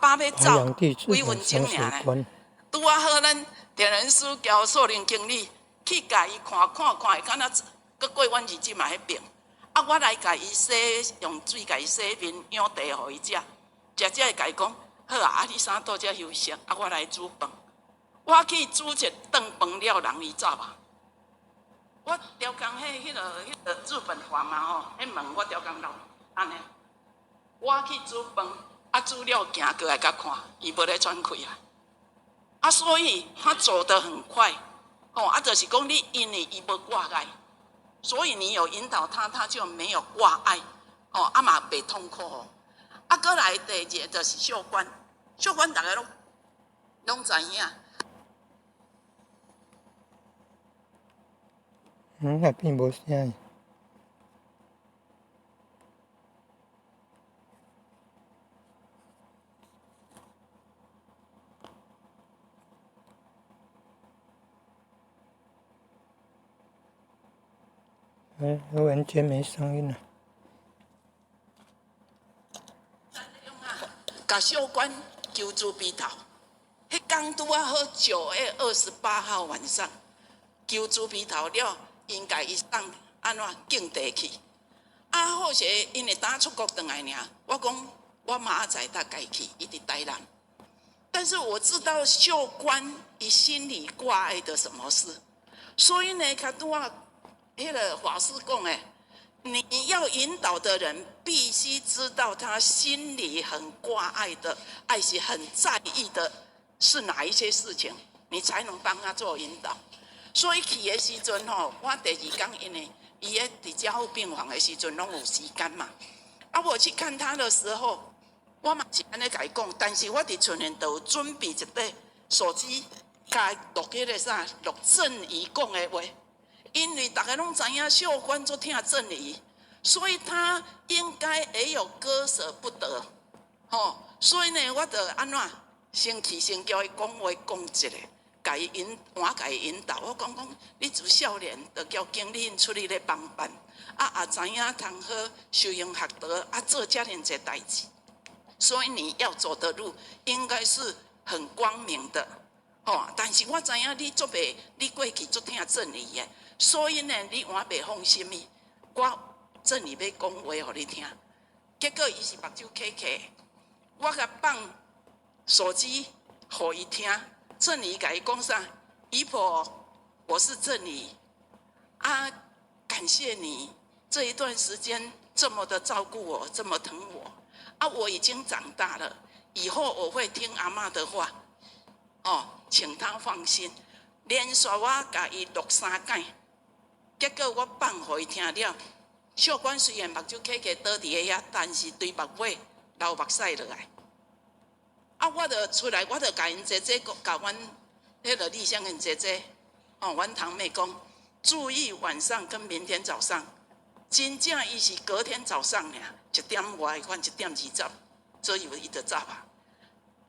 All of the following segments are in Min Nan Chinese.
爸欲走华陽弟幾子分鐘本山爾呢。水關。拄仔好，咱田仁師交素玲經理去共伊看看看，會敢若閣過阮兒子嘛彼爿。啊，我來共伊洗，用水共伊洗面，養茶予伊食，食食會共伊講，好啊，啊你啥倒遮休息，啊我來煮飯。我去煮一頓飯了，人伊走啊。我刁工彼彼個日本房嘛吼，彼門我刁工留按呢。我去煮飯，啊煮了行過來共看，伊無咧喘氣啊。啊，所以他走得很快，吼啊，就是講你因為伊無掛礙，所以你有引導他，他就沒有掛礙，吼啊嘛袂痛苦吼。啊，閣來第二個就是秀官，秀官逐家攏攏知影。嗯，那變無聲。哎，完全沒聲音了。共小官求助鼻頭，彼工拄仔好9月28號晚上，求助鼻頭了，𪜶共伊送按怎敬地去。啊，好勢𪜶會當出國轉來爾，我講我明仔載才共去，伊佇台南。但是我知道秀官伊心裡掛礙的什麼事，所以呢，較拄仔彼個法師講的，你要引導的人必須知道他心裡很掛礙的，愛是很在意的，是哪一些事情，你才能幫他做引導。所以去的時陣吼，我第二工因為伊咧佇加護病房的時陣攏有時間嘛。啊，我去看他的時候，我嘛是按呢共伊講，但是我佇厝內就有準備一塊手機，共伊錄彼個啥，錄鄭怡講的話。因為逐家攏知影秀官足疼鄭怡，所以他應該也有割捨不得，吼。所以呢，我就按怎先去先叫伊講話講一下，共伊引，我共伊引導。我講講，你自少年就交經理出去咧幫辦，啊也知影通好修行學道，啊做遮爾濟代誌，所以你要走的路應該是很光明的，吼。但是我知影你足袂，你過去足疼鄭怡的。所以呢，你還袂放心伊，我鄭怡欲講話予你聽。結果伊是目睭瞌瞌，我共放手機予伊聽。鄭怡共伊講啥？姨婆，我是鄭怡，啊，感謝你這一段時間這麼的照顧我，這麼疼我。啊，我已經長大了，以後我會聽阿嬤的話，哦，請她放心。連續我共伊錄三擺。結果我放予伊聽了，秀官雖然目睭瞌瞌倒佇咧遐，但是對目尾流目屎落來。啊，我就出來，我就共𪜶姐姐講，共阮彼個麗香𪜶姐姐，哦，阮堂妹講，注意晚上跟明天早上。真正伊是隔天早上爾，一點外款，1點20左右伊就走啊。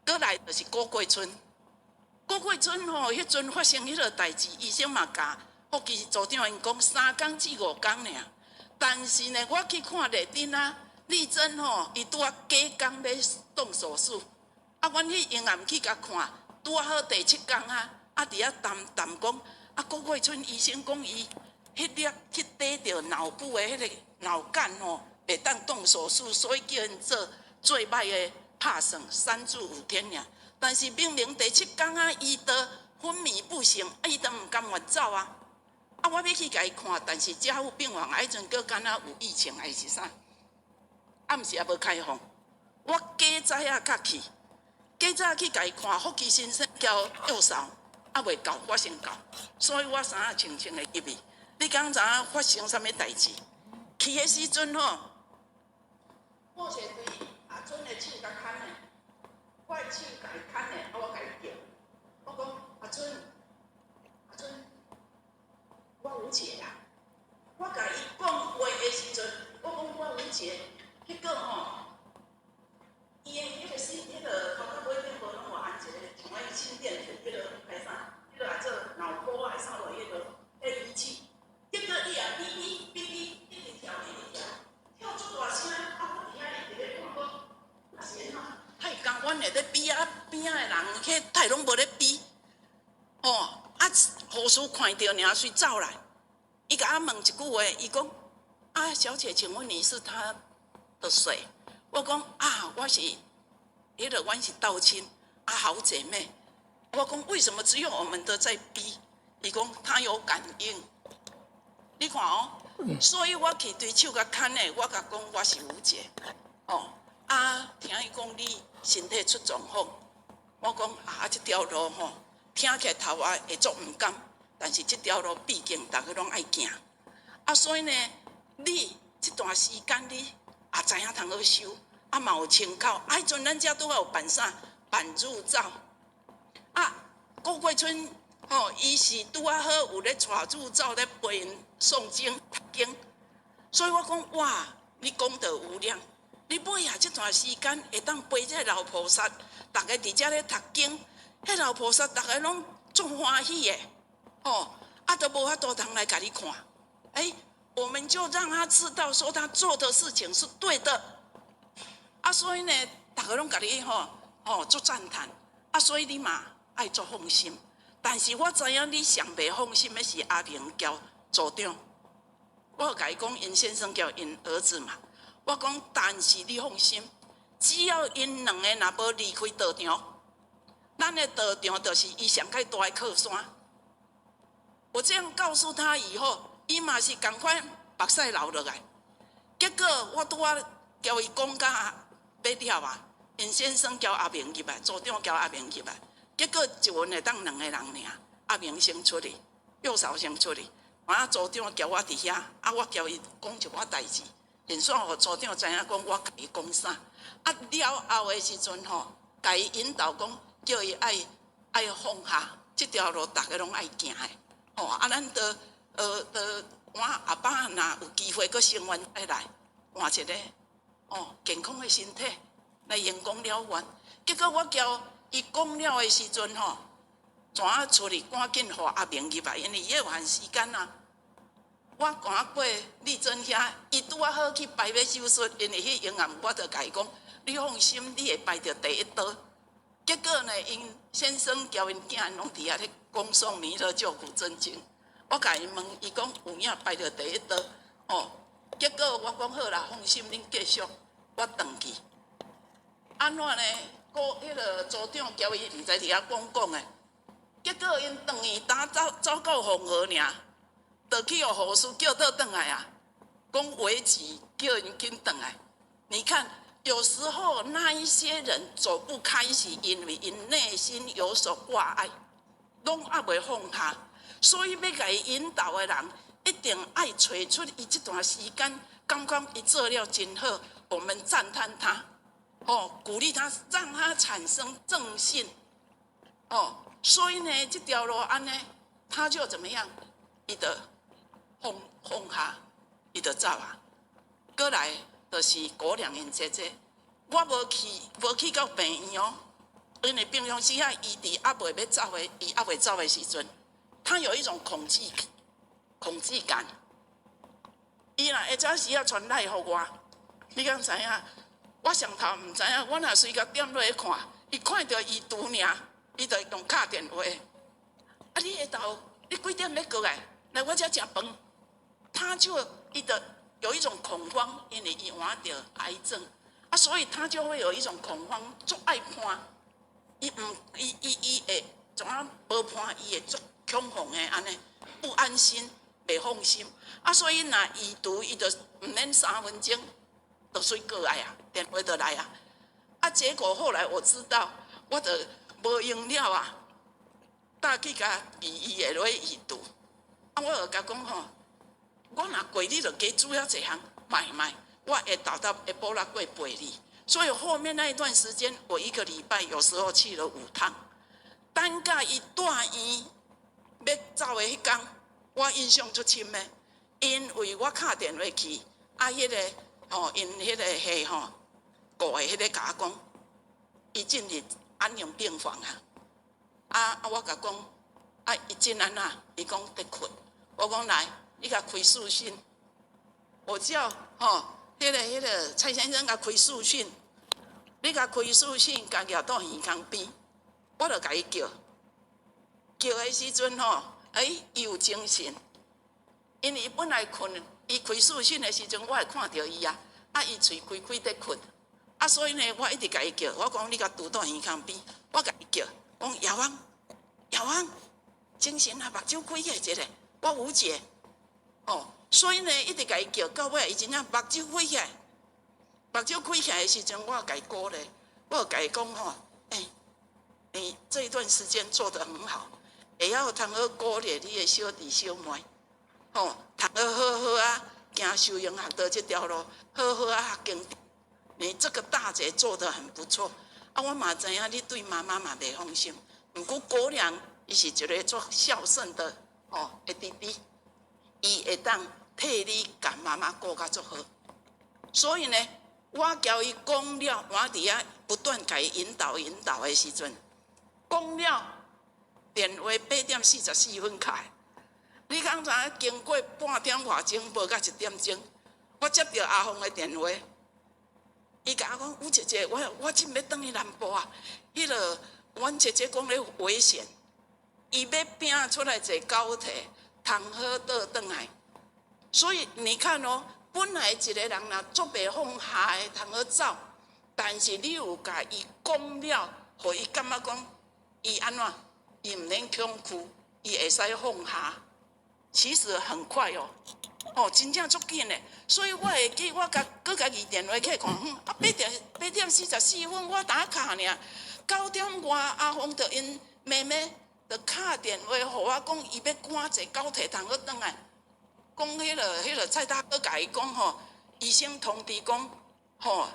閣來就是郭桂春，郭桂春吼，彼陣發生彼個代誌，醫生嘛共福基組長𪜶講3工至5工爾。但是呢，我去看麗珍啊，麗珍吼，伊拄仔隔工欲動手術，啊，阮彼下暗去共看，拄仔好第七工啊，啊，佇遐談談講，啊，郭桂春醫生講伊彼粒去塊著腦部的彼個腦幹吼，袂當動手術，所以叫𪜶做最歹的拍算，3至5天爾。但是明明第七工啊，伊都昏迷不醒，啊，伊都毋甘願走啊。啊，我欲去共伊看，但是加護病房啊，彼陣閣敢若有疫情還是啥，暗時也無開放。我隔早仔才去，隔早去共伊看，福基先生交藥掃，猶未到，我先到，所以我衫仔穿穿的入去。你敢知影發生啥物代誌？去的時陣吼，我是對阿春的手共牽的，我的手共伊牽的，啊，我共伊叫，我講阿春，阿春，我有錢啦！我共伊講話的時陣，我講我有錢，結果吼，伊的彼個心，彼個頭殼尾頂無攏有安一個像彼心電圖，彼個還啥，彼個來做腦波還啥落彼個彼儀器，結果伊也嗶嗶嗶嗶一直跳一直跳，跳足大聲，啊，我佇遐一直咧看講，啊是按怎？他會共阮款的咧比啊邊仔的人，彼太攏無咧比，吼啊！護士看著爾隨走來，伊共我問一句話，伊講：啊，小姐，請問你是他的誰？我講啊，我是，彼個阮是道親，啊，好姐妹。我講為什麼只有我們的在比？伊講他有感應，你看哦，所以我去對手共牽的，我共講我是吳姐，哦，啊，聽伊講你身體出狀況，我講啊，這條路吼，聽起來頭仔會足毋甘，但是這條路畢竟逐家攏愛行，啊，所以呢，你這段時間你也知影通好修，啊嘛有穿口，啊，彼陣咱遮拄好有辦啥辦入灶，啊，郭桂春吼，伊是拄仔好有咧帶入灶咧陪𪜶誦經讀經，所以我講哇，你功德無量，你尾仔這段時間會當陪這老菩薩，逐家佇遮咧讀經，彼老菩薩逐家攏足歡喜的，吼，啊都無法度通來共你看，欸，我們就讓他知道說他做的事情是對的，啊，所以呢，逐家攏共你吼吼足讚嘆，啊，所以你嘛愛足放心。但是我知影你上袂放心的是阿明交組長，我共伊講，𪜶先生叫𪜶兒子嘛。我講，但是你放心，只要𪜶兩个若無離開道場，咱的道場就是伊上較大的靠山。我這樣告訴他以後，伊嘛是仝款目屎流落來。結果我拄仔交伊講甲欲了啊，𪜶先生交阿明入來，組長交阿明入來。結果一問會當兩個人爾，阿明先出去，右手先出去，啊，組長交我佇遐，啊，我交伊講一寡代誌，然煞予組長知影講我共伊講啥。啊，了後的時陣吼，共伊引導講，叫伊愛愛放下，這條路逐家攏愛行的。吼，啊，咱著著我後擺若有機會閣生還再來換一個哦健康的身體來圓講了願。結果我交伊講了的時陣吼，怎啊出去趕緊予阿明入來，因為伊有限時間啊。我趕過麗珍遐，伊拄仔好去排欲手術，因為彼營養我就共伊講，你放心，你會排著第一刀。結果呢，𪜶先生交𪜶囝攏佇遐咧講誦彌勒救苦真經。我共伊問，伊講有影排著第一刀，哦。結果我講好啦，放心，恁繼續，我轉去。按怎呢？閣彼个組長交伊毋知佇遐講講的，結果𪜶轉去打走走到鳳和爾，就去予護士叫倒轉來啊，講危急，叫𪜶緊轉來。你看，有時候那一些人走不開，是因為𪜶內心有所掛礙，攏猶未放下，所以欲共伊引導的人，一定愛揣出伊這段時間，感覺伊做了真好，我們讚嘆他，哦，鼓勵他，讓他產生正信，哦，所以呢，這條路按呢，他就怎麼樣？伊就放放下，伊就走啊。過來就是郭良𪜶姐姐，我無去，無去到病院哦，因為平常時啊，伊佇猶未欲走的，伊猶未走的時陣，他有一種恐懼恐懼感。伊若下早時啊傳來予我，你敢知影？我上頭毋知影，我若隨共點落去看，伊看著醫囑爾，伊就用敲電話。啊，你下晝你幾點欲過來？來我遮食飯。他就伊就有一種恐慌，因為伊患著癌症，啊，所以他就會有一種恐慌，足愛伴。伊毋伊伊伊會怎啊無伴，伊會足恐慌的按呢，不安心，袂放心。啊，所以若醫囑伊就毋免3分鐘，就隨過來啊，電話就來啊。啊，結果後來我知道，我就無閒了啊，搭去共伊伊會落去醫囑。啊，我就共講吼，我若過你就加煮遐濟項，莫莫，我會豆豆下晡日過陪你。所以後面那一段時間，我一個禮拜有時候去了五趟。等甲伊住院欲走的彼工，我印象足深的，因為我敲電話去，啊，彼個吼，𪜶彼個彼吼，顧的彼個共我講，伊進入安寧病房啊。啊啊！我共講，啊，伊進按怎？伊講佇睏。我講來，你共開視訊。我叫吼，彼個彼個蔡先生共開視訊，你共開視訊，共舉佇耳空邊，我就共伊叫，叫的時陣吼，欸，伊有精神，因為伊本來睏，伊開視訊的時陣，我會看著伊啊，啊，伊喙開開佇睏，啊，所以呢，我一直共伊叫，我講你共拄佇耳空邊，我共伊叫，講亞芳，亞芳，精神啊，目睭開起來一下，我有姐，哦，所以呢，一直共伊叫，到尾伊真正目睭開起來。目睭開起來的時陣，我共伊鼓勵，我共伊講吼，欸，你這一段時間做得很好，會曉通好鼓勵你的小弟小妹，吼，通好好好啊，行修行學道這條路，好好啊學經。你這個大姐做得很不錯，啊，我嘛知影你對媽媽嘛袂放心，毋過姑娘伊是一个足孝順的吼的弟弟，伊會當替你共媽媽顧甲足好，所以呢，我共伊講了，我佇遐不斷共伊引導引導的時陣，講了電話8點44分開。你敢知影經過半點外鐘，無到一點鐘，我接著阿鳳的電話，伊共我講：吳姐姐，我正欲轉去南部啊，彼个阮姐姐講咧危險，伊欲拼出來坐高鐵，通好倒轉來。所以你看哦。本來一個人若足袂放下的，通好走，但是你有共伊講了，予伊感覺講，伊按怎，伊毋免恐懼，伊會使放下。其實很快哦，哦，真正足緊的。所以我會記，我共閣共伊電話起來看，啊，8點44分，我打卡爾，9點外阿鳳就𪜶妹妹就敲電話予我講，伊欲趕坐高鐵通好轉來。講彼个蔡大哥共伊講吼，醫生通知講吼，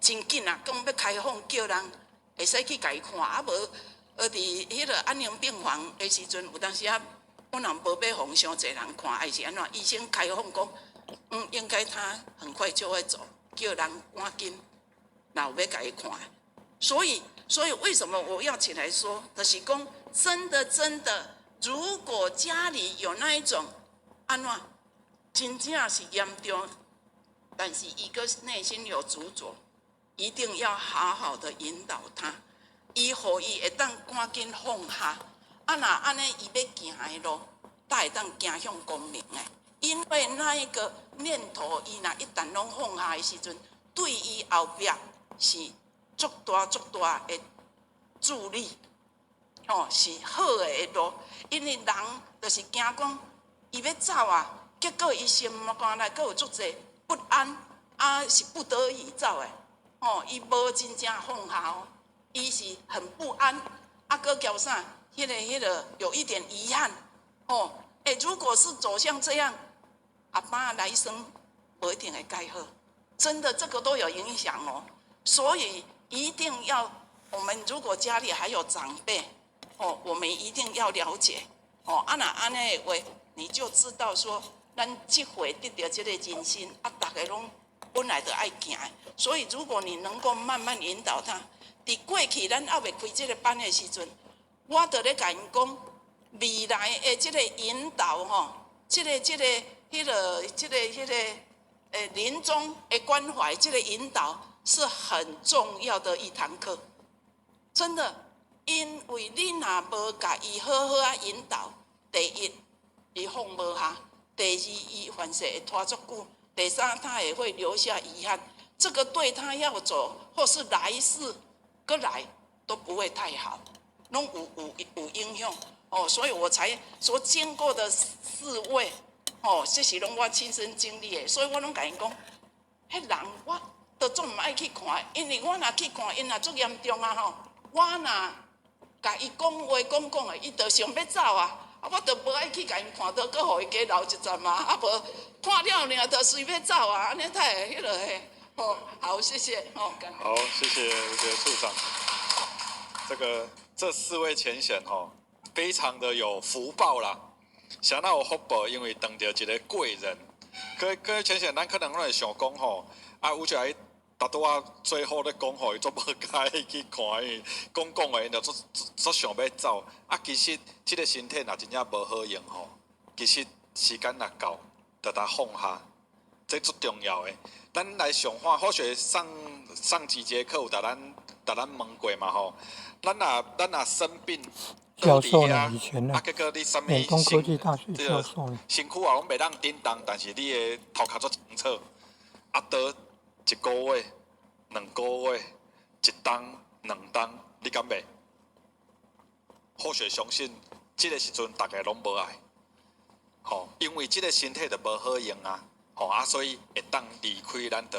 真緊啊，講欲開放叫人會使去共伊看，啊無，佇彼个安寧病房的時陣，有當時啊，可能無欲予傷濟人看，還是按怎？醫生開放講，應該他很快就會走，叫人趕緊，若有欲共伊看。所以為什麼我要起來說，就是講真的真的，如果家裡有那一種按怎？真正是嚴重，但是伊閣內心有執着，一定要好好的引導他，伊予伊會當趕緊放下。啊，若按呢，伊欲行的路，才會當行向光明的。因為那一個念頭，伊若一旦攏放下的時陣，對伊後壁是足大足大的助力，吼，是好的路。因為人就是驚講，伊欲走啊。結果伊心肝內閣有足濟不安，啊是不得已走的，吼，伊無真正放下哦，伊是很不安，啊，閣叫啥？彼个有一點遺憾，吼，欸，如果是走向這樣，阿爸來生無一定會蓋好，真的這個都有影響哦，所以一定要，我們如果家裡還有長輩，哦，我們一定要了解，哦，啊若按呢的話，你就知道說。咱這回得著這個人身，啊，逐家攏本來就愛行，所以如果你能夠慢慢引導他，佇過去咱猶未開這個班的時陣，我就咧共𪜶講，未來的這個引導吼，這個、臨終的關懷，這個引導是很重要的一堂課，真的，因為你若無共伊好好啊引導，第一，伊放無下。第二，伊凡事會拖足久；第三，他也會留下遺憾。這個對他要走或是來世閣來都不會太好，攏有影響哦。所以我才說經過的四位哦，這是攏我親身經歷的，所以我攏共𪜶講，彼人我都總毋愛去看，因為我若去看，𪜶若足嚴重啊吼，我若共伊講話講講的，伊就想欲走啊。啊，我就無愛去共𪜶看著，閣予伊加留一陣啊！啊無看了爾就隨欲走啊，按呢才會彼落嘿。好，好，謝謝，好，好，謝謝吳杰處長。這四位淺顯吼，非常的有福報啦。啥那有福報？因為當著一个貴人。可淺顯，咱可能攏會想講吼，啊，有一個逐拄仔最後咧講吼，伊足無佮意去看伊，講講的，𪜶就足足想欲走。啊，其實這個身體若真正無好用吼，其實時間若到，就共放下。這足重要的。咱來想看，好像上上幾節課有共咱問過嘛吼。咱若生病，教授呢？以前呢？啊，結果你啥物美東科技大學教授呢？身軀也攏袂當振動，但是你的頭殼足清楚。啊，倒一個月、2個月、一冬、2冬，你敢袂？好雪相信，這個時陣逐家攏無愛，吼，因為這個身體就無好用啊，吼啊，所以會當離開咱就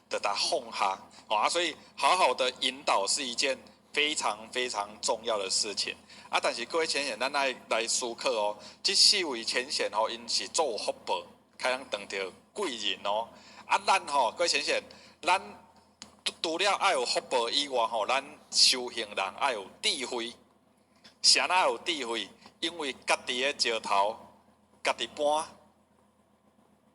就共放下，吼啊，所以好好的引導是一件非常非常重要的事情。啊，但是各位淺顯，咱愛來思考哦，這四位淺顯吼，𪜶是足有福報，開通當著貴人哦。啊，咱吼，各位淺顯，咱除了愛有福報以外吼，咱修行人愛有智慧。啥人有智慧？因為家己的石頭，家己搬。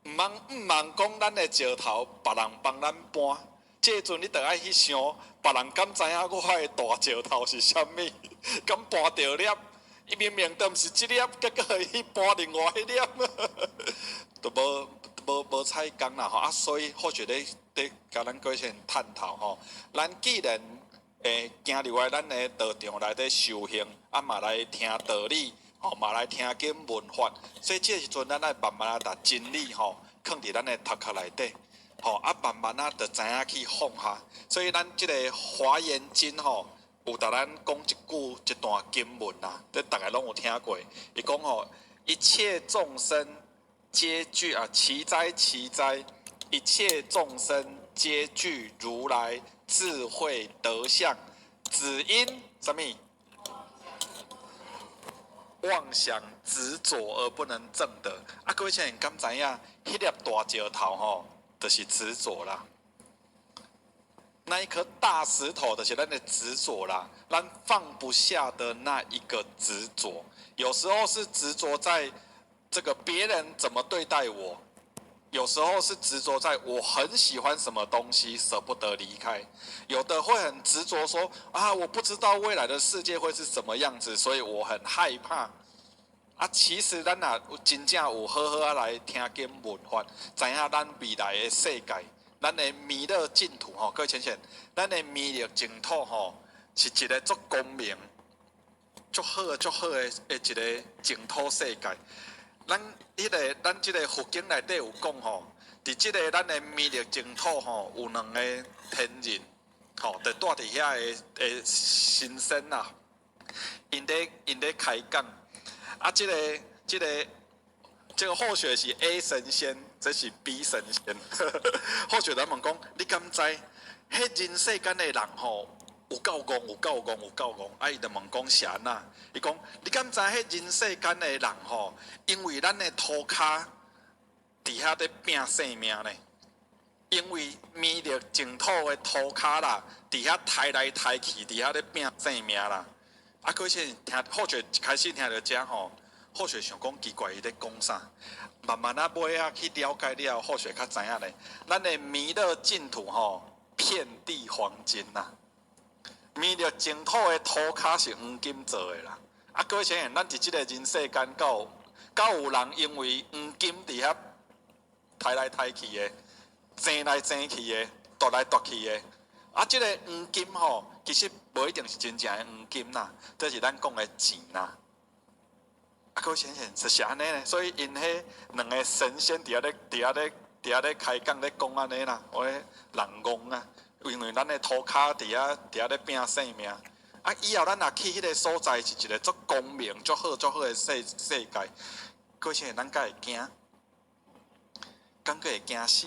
毋通講咱的石頭，別人幫咱搬。這陣你著愛去想，別人敢知影我的大石頭是啥物？敢搬著粒？伊明明都毋是這粒，結果會去搬另外彼粒，都無彩工啦吼。啊，所以好雪咧共咱各位先探討吼。咱既然行入來咱的道場內底修行，啊嘛來聽道理，吼嘛來聽經聞法，所以這個時陣咱愛慢慢仔共真理吼，囥佇咱的頭殼內底，吼啊慢慢仔就知影去放下。所以咱這個華嚴經吼，有共咱講一句一段經文啊，這逐家攏有聽過。伊講吼，一切眾生皆具啊，奇哉奇哉，一切眾生皆具如來智慧德相，只因啥物？妄想執著而不能證得。啊，各位親敢知影？彼粒大石頭吼，就是執著啦。那一顆大石頭，就是咱的執著啦，咱放不下的那一個執著。有時候是執著在這個別人怎麼對待我。有時候是執着在我很喜歡什麼東西，捨不得離開；有的會很執着說啊，我不知道未來的世界會是什麼樣子，所以我很害怕。啊，其實咱若真正有好好仔來聽經聞法，知影咱未來的世界，咱的彌勒淨土吼，各位淺顯，咱的彌勒淨土吼，是一個足光明、足好、足好的一個淨土世界。咱這個佛經內底有講吼，佇這個咱的彌勒淨土吼，有兩個天人，吼，就蹛佇遐的神仙啊，𪜶咧開講，啊，這個好雪是 A 神仙，這是 B 神仙。好雪來問講，你敢知？彼人世間的人吼，有夠戇，有夠戇，有夠戇。啊，伊就問講是按怎？伊講，你敢知彼人世間的人吼，因為咱的塗跤佇遐咧拼性命呢？因為彌勒淨土的塗跤啦，佇遐刣來刣去，佇遐咧拼性命啦。啊，閣先聽好雪一開始聽著遮吼，好雪想講奇怪，伊咧講啥？慢慢仔尾仔去了解了後，好雪較知影咧。咱的彌勒淨土吼，遍地黃金呐。彌勒淨土的塗跤是黃金做的啦。啊，各位親咱佇這個人世間，敢有人因為黃金佇遐刣來刣去的，爭來爭去的，奪來奪去的。啊，這個黃金吼，其實無一定是真正的黃金啦，這是咱講的錢啦。啊，各位先生，就是按呢咧，所以𪜶彼兩個神仙佇遐咧開講咧講按呢啦，我咧人戇啊，因為咱的塗跤佇遐咧拼性命。啊，以後咱若去彼個所在是一個足光明、足好、足好的世界，各位先生，咱敢會驚？敢閣會驚死？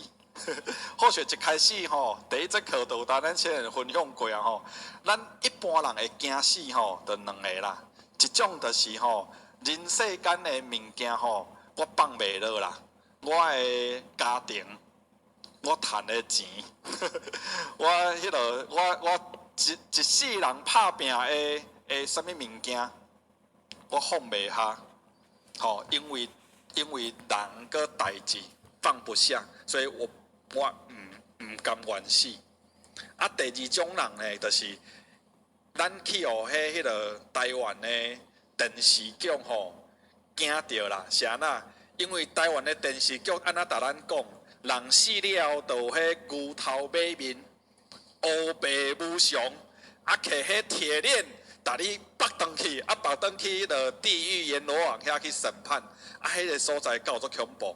好雪一開始吼，第一節課就有同咱先人分享過啊吼。咱一般人會驚死吼，就兩個啦。一種就是吼，人世間的物件吼，我放袂落啦。我的家庭，我趁的錢，我彼落我一世人拍拚的啥物物件，我放袂下，吼，因為人佮代誌放不下，所以我毋甘願死。啊，第二種人呢，就是咱去予彼落台灣的電視劇吼驚著啦，是按怎？因為台灣的電視劇按怎共咱講？人死了後，就有彼牛頭馬面、烏白無常，啊，提彼鐵鏈，共你縛轉去，啊，縛轉去到地獄閻羅王遐去審判，啊，彼個所在敢有足恐怖？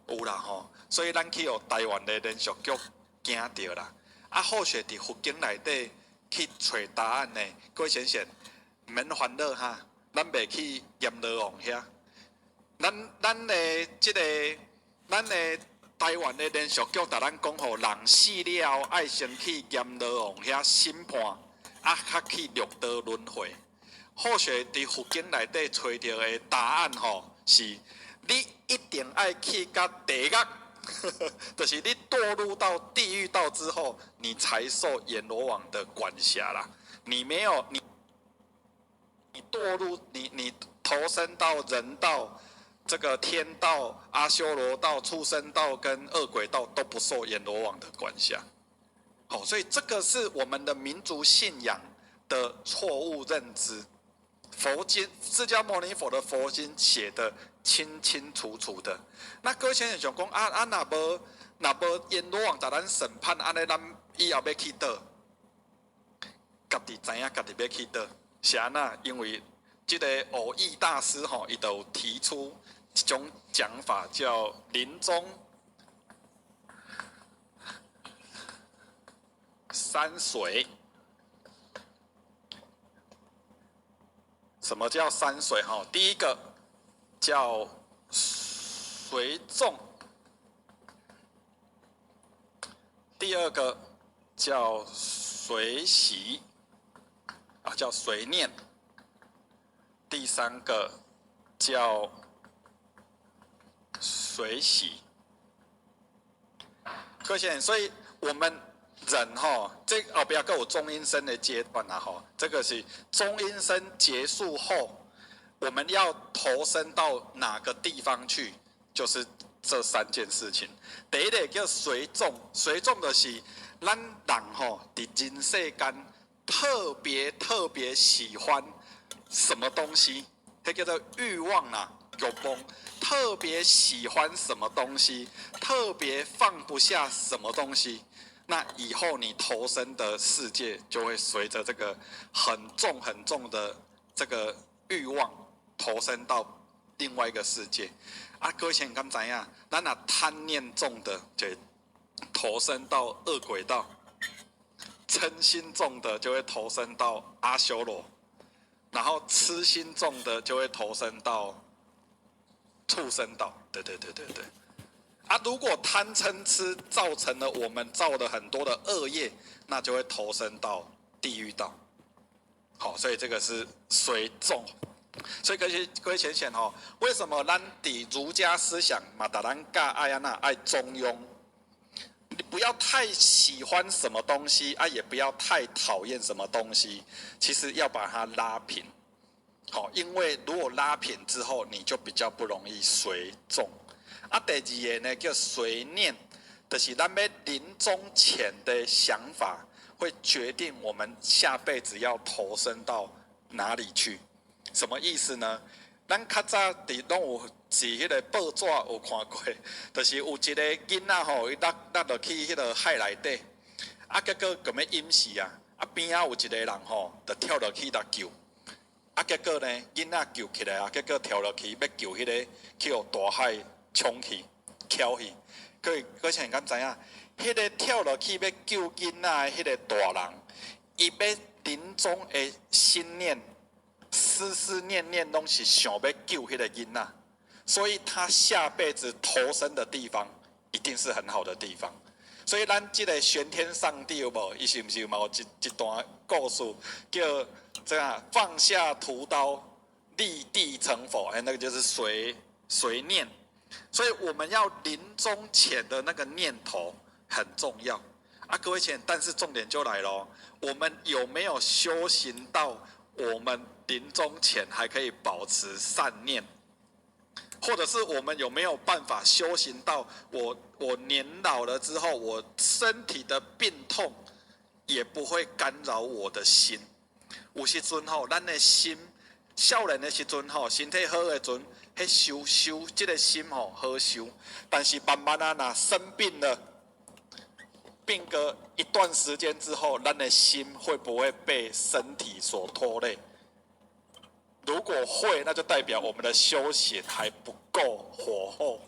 有啦吼，所以咱去予台灣的連續劇驚著啦。啊，好勢佇佛經內底去揣答案呢，各位淺顯，毋免煩惱哈，咱袂去閻羅王遐。咱的這个，咱的台灣的連續劇，共咱講吼，人死了後愛先去閻羅王遐審判，啊，較去六道輪迴。好勢佇佛經內底揣著的答案吼，是你一定愛去到地獄，就是你墮入到地獄道之後，你才受閻羅王的管轄啦。你沒有你，你墮入你投生到人道、這個天道、阿修羅道、畜生道跟餓鬼道都不受閻羅王的管轄。好，所以這個是我們的民族信仰的錯誤認知。佛經，釋迦牟尼佛的佛經寫得清清楚楚的。那各位先生想講啊啊，若無閻羅王共咱審判，按呢咱以後欲去佗？家己知影家己欲去佗，是按怎？因為這个蕅益大師吼，伊就有提出一種講法，叫臨終三隨。什麼叫三隨？哈，第一個叫隨眾，第二個叫隨喜，啊，叫隨念，第三個叫隨喜。各位，所以我們人吼，這後壁閣有中陰身的階段啦吼，這個是中陰身結束後，我們要投生到哪個地方去？就是這三件事情。第一个叫隨眾，隨眾就是咱人吼，佇人世間特別特別喜歡什麼東西，彼叫做欲望啦，欲望。特別喜歡什麼東西，特別放不下什麼東西。那以後你投生的世界就會隨着這個很重很重的這個欲望投生到另外一個世界。啊，各位先敢知影？咱若貪念重的就投生到餓鬼道，嗔心重的就會投生到阿修羅，然後痴心重的就會投生到畜生道。對對對對對。啊，如果貪嗔痴造成了我們造了很多的惡業，那就會投生到地獄道。好，所以這個是隨眾。所以各位各位淺顯吼，為什麼咱佇儒家思想嘛，共咱教愛按怎愛中庸？你不要太喜歡什麼東西啊，也不要太討厭什麼東西，其實要把它拉平。好，因為如果拉平之後，你就比較不容易隨眾。啊，第二个呢叫隨念，就是咱欲臨終前的想法，會決定我們下輩子要投生到哪裡去。什麼意思呢？咱較早佇攏有佇彼个報紙有看過，就是有一個囡仔吼，伊落落落去彼个海內底，啊，結果共欲淹死啊，啊邊仔有一個人吼，就跳落去來救，啊，結果呢，囡仔救起來啊，結果跳落去欲救彼个，去予大海沖去，蹺去。各位各位敢知影？彼个跳落去欲救囡仔的彼个大人，伊欲臨終的心念，思思念念攏是想欲救彼个囡仔，所以他下輩子投生的地方一定是很好的地方。所以咱這个玄天上帝有無？伊是毋是嘛有一段故事叫這樣放下屠刀，立地成佛？欸，那個就是隨念。所以我們要臨終前的那個念頭很重要啊，各位親，但是重點就來咯，我們有沒有修行到我們臨終前還可以保持善念？或者是我們有沒有辦法修行到我年老了之後，我身體的病痛也不會干擾我的心？有時陣吼，咱的心少年的時陣吼，身體好的陣，彼修修這个心吼好修，但是慢慢啊，若生病了，病個一段時間之後，咱的心會不會被身體所拖累？如果會，那就代表我們的修行還不夠火候，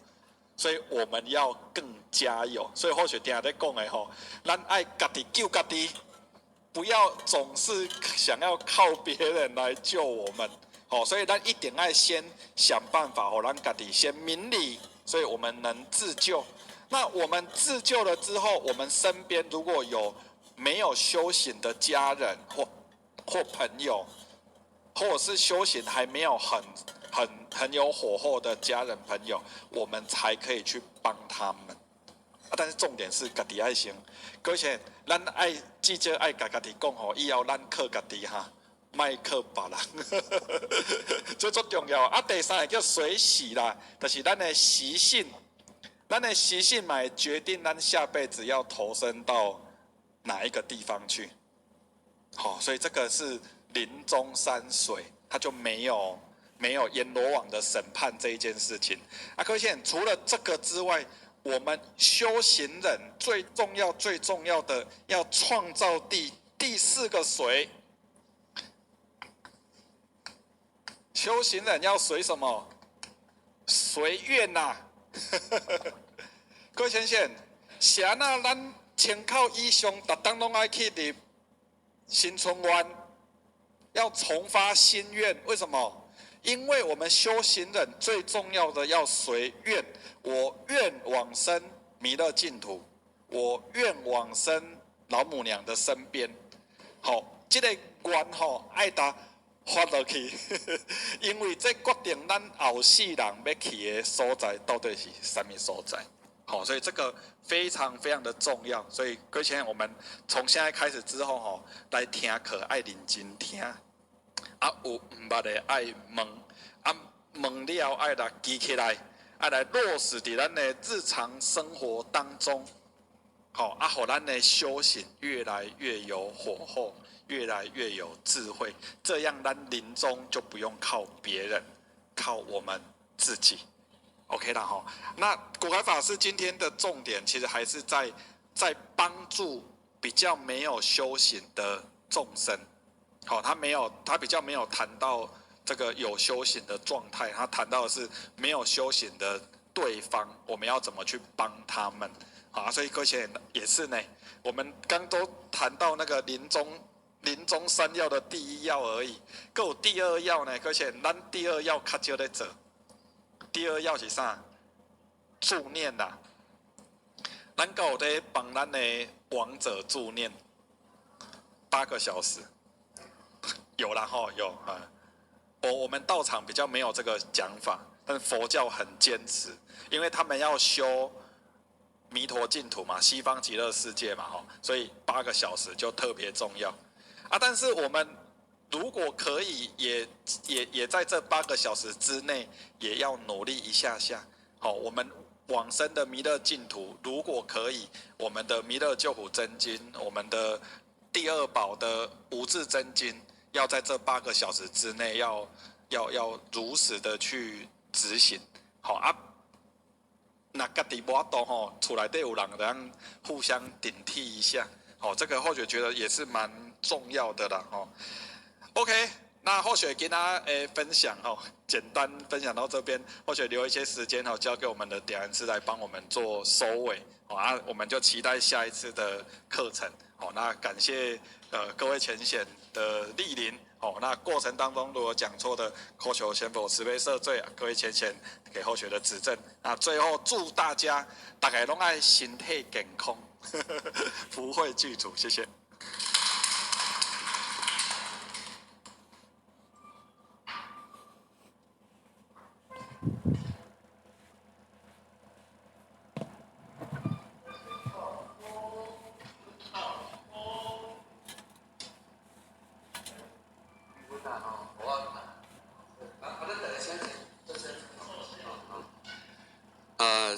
所以我們要更加油。所以後續定定咧講的吼，咱愛家己救家己，不要總是想要靠別人來救我們。好，所以咱一定愛先想辦法，予咱家己先明理，所以我們能自救。那我們自救了之後，我們身邊如果有沒有修行的家人或朋友，或者是修行還沒有很有火候的家人朋友，我們才可以去幫他們。啊，但是重點是家己愛先，而且咱愛至少愛共家己講吼，以後咱靠家己哈，莫靠別人，這足重要。啊，第三个叫隨喜啦，就是咱的習性，咱的習性嘛會決定咱下輩子要投生到哪一個地方去。好，所以這個是臨終三隨，它就沒有閻羅王的審判這一件事情。啊，各位先生，除了這個之外，我們修行人最重要、最重要的要創造第四個隨。修行人要隨什麼？隨願吶！各位先生，是按怎咱千口以上，逐冬攏愛去入新春願，要重發心願。為什麼？因為我們修行人最重要的要隨願。我願往生彌勒淨土，我願往生老母娘的身邊。好，這个願吼愛共發落去，因為這決定咱後世人欲去的所在到底是啥物所在。好，所以這個非常非常的重要。所以各位親，我們從現在開始之後吼，來聽課愛認真聽，啊有毋捌的愛問，啊問了愛來記起來，愛來落實佇咱的日常生活當中。好，啊，予咱的修行越來越有火候，越來越有智慧，這樣咱臨終就不用靠別人，靠我們自己。OK 啦吼，那古凱法師今天的重點其實還是在幫助比較沒有修行的眾生。好，他沒有，他比較沒有談到這個有修行的狀態，他談到的是沒有修行的對方，我們要怎麼去幫他們。好，所以各位也是呢，我們剛都談到那個臨終三要的第一要而已，閣有第二要呢？而且咱第二要較少咧做。第二要是啥？助念啦。咱敢有咧幫咱的亡者助念8個小時？有啦吼，有啊。我們道場比較沒有這個講法，但是佛教很堅持，因為他們要修彌陀淨土嘛，西方極樂世界嘛，吼，所以八個小時就特別重要啊。但是我們如果可以也在這八個小時之內，也要努力一下下。好，我們往生的彌勒淨土，如果可以，我們的彌勒救苦真經，我們的第二寶的無字真經，要在這八個小時之內要如實的去執行。好啊，若家己無法度吼，厝內底有人會當互相頂替一下。好，這個後學覺得也是蠻重要的啦。吼。OK，那後學跟大家分享哦，簡單分享到這邊，或許留一些時間哦，交給我們的點燃師來幫我們做收尾。好啊，我們就期待下一次的課程。好，那感謝各位淺顯的蒞臨。好，那過程當中如果講錯的，叩求仙佛慈悲赦罪，各位淺顯給後學的指正。那最後祝大家逐家攏愛身體健康，福慧具足，謝謝。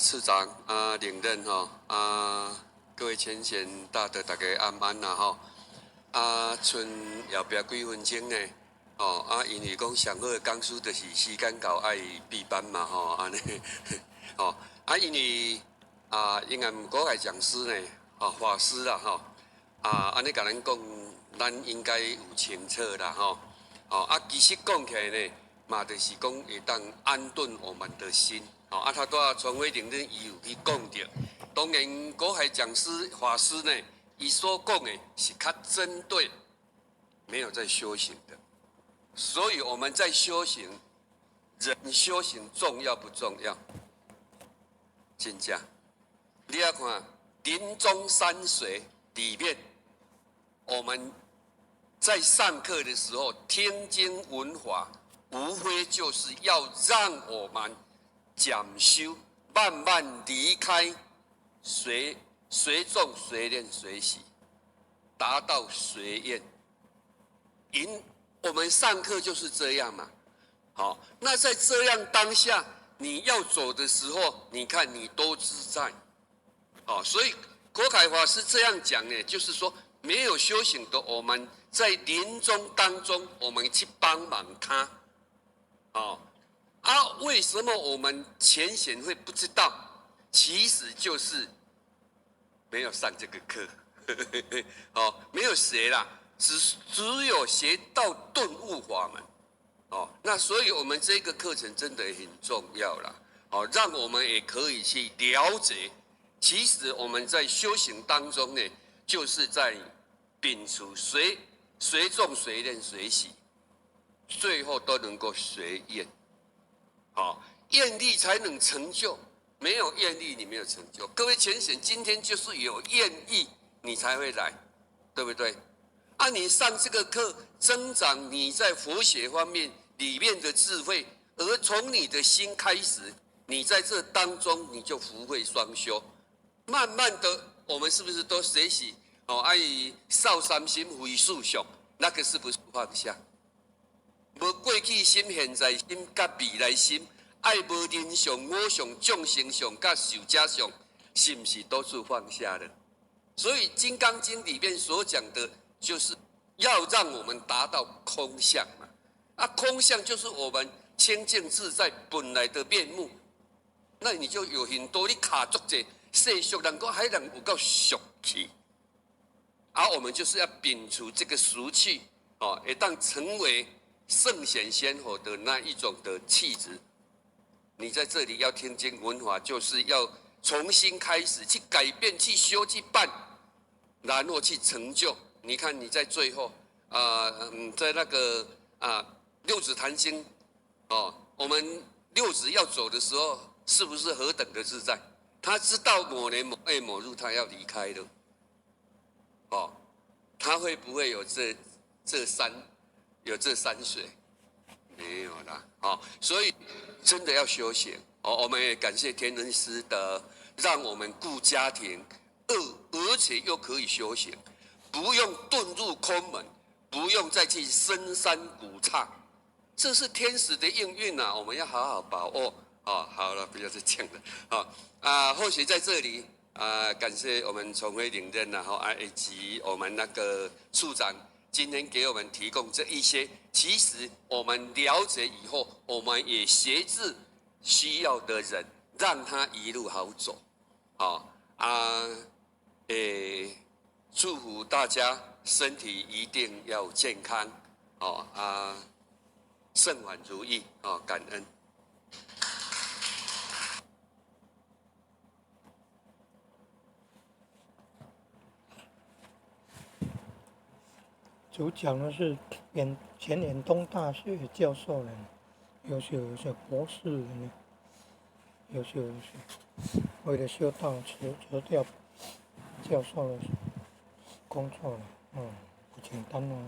市長啊，領任吼啊，各位前賢大德，大家安安啦吼。啊，賰後壁幾分鐘呢，哦啊，因為講上好的講師就是時間到愛閉班嘛吼，按呢，吼啊，因為啊，應該國海講師呢，哦法師啦吼，啊，按呢共咱講，咱應該有清楚啦吼，哦啊，其實講起來呢，嘛就是講會當安頓我們的心，哦啊，他拄仔傳輝領任伊有去講著，當然國海講師法師呢，伊所講的是較針對沒有在修行的。所以我們在修行，人修行重要不重要？真正，你來看臨終三隨裡面，我們在上課的時候聽經聞法，無非就是要讓我們漸修，慢慢離開隨隨眾隨念隨喜，達到隨願。因我們上課就是這樣嘛，好，那在這樣當下你要走的時候，你看你多自在，好，所以郭凱法師這樣講呢，就是說沒有修行的我們在臨終當中，我們去幫忙他，哦，啊，為什麼我們淺顯會不知道？其實就是沒有上這個課，哦，沒有學啦。只有學到頓悟法門，哦，那所以我們這個課程真的很重要啦，哦，讓我們也可以去了解，其實我們在修行當中呢，就是在摒除隨隨眾隨念隨喜，最後都能夠隨願，好，願力才能成就，沒有願力你沒有成就。各位淺顯，今天就是有願意，你才會來，對不對？啊，你上這個課，增長你在佛學方面裡面的智慧，而從你的心開始，你在這當中你就福慧雙修。慢慢的，我們是不是都學習？哦，愛少三心非四相，那個是不是放下？無過去心、現在心、佮未來心，愛無人相、我相、眾生相、佮壽者相，是不是都是放下了？所以《金剛經》裡面所講的，就是要讓我們達到空相嘛。啊，空相就是我們清淨自在本來的面目。那你就有很多你卡足濟世俗人講，還人有夠俗氣。而我們就是要摒除這個俗氣，哦，會當成為聖賢仙佛的那一種的氣質。你在這裡要聽經聞法，就是要重新開始去改變、去修、去辦，然後去成就。你看你在最後，在那個啊六祖壇經，哦，我們六祖要走的時候，是不是何等的自在？他知道某年某月某日他要離開了，哦，他會不會有這三隨？沒有啦，哦，所以真的要修行哦。我們也感謝天恩師的，讓我們顧家庭，而且又可以修行。不用遁入空門，不用再去深山古剎，這是天時的應運啊！我們要好好把握哦。好了，不要再講了。好啊，或許在這裡啊，感謝我們崇輝領任，然後啊以及我們那個處長今天給我們提供這一些。其實我們了解以後，我們也協助需要的人，讓他一路好走。好啊，欸。祝福大家身體一定要健康，哦啊，勝宛如意，哦，感恩。主講的是前遠東大學教授呢，優秀優秀博士呢，優秀優秀，為了修道辭掉教授的工作了，不簡單哦。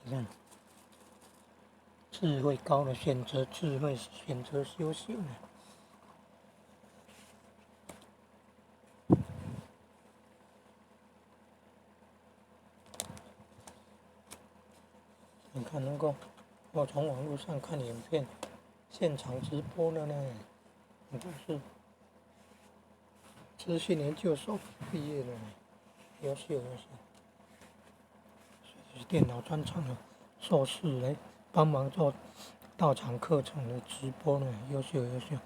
你看，智慧高的選擇智慧，選擇修行。你看那個，我從網絡上看影片，現場直播的呢，你就是。資訊研究所畢業的，優秀優秀。電腦專長的碩士來幫忙做道場課程的直播呢，優秀優秀。